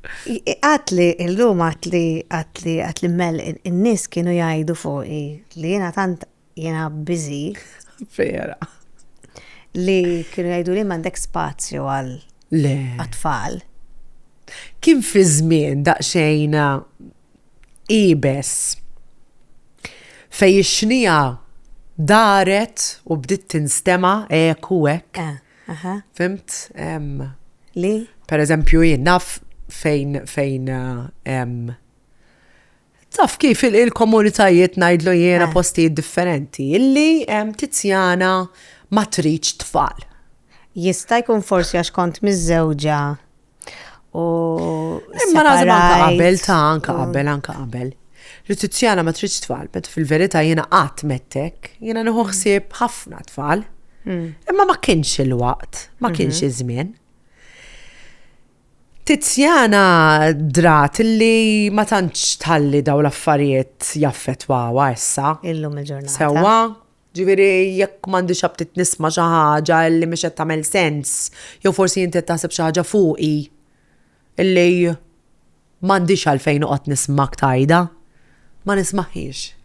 Għatli, illum għatli, għatli, għatli mel, in-nies kienu jgħidu fuqi li jiena tant jiena busy. Vera. Li kienu jgħidu li m'għandek spazju għal Le. Għat-tfal. Kien fi żmien daqsxejn iebes fej ix-xnija daret u bdiet tinstema' hekk u hekk. Eh, Fimt? Li? Per eżempju, jien naf fejn fejn taf kif il-komunitajiet ngħidlu jiena eh. postijiet differenti illi Tizjana ma tridx tfal. Jista' jkun forsi għax kont miżżewġa u Imma naħseb anka qabel ta' anka qabel anka qabel. Li Tizjana ma tridx tfal, bet fil-verità jiena qatt mettek, jiena nieħu ħsieb ħafna tfal. Hmm. Imma ma kienx il-waqt, ma kienx mhm. iż-żmien. Tiziana drat li ma tantx tħalli daw l-affarijiet jaffettwawha issa. Illum il-ġurnata. Sewwa, ġifieri jekk m'għandix aptit nisma' xi ħaġa li mhix qed tagħmel sens, jew forsi inti qed taħseb xi ħaġa fuqi illi m'għandix għalfejn noqgħod nismak tgħidha, ma nismaħiex.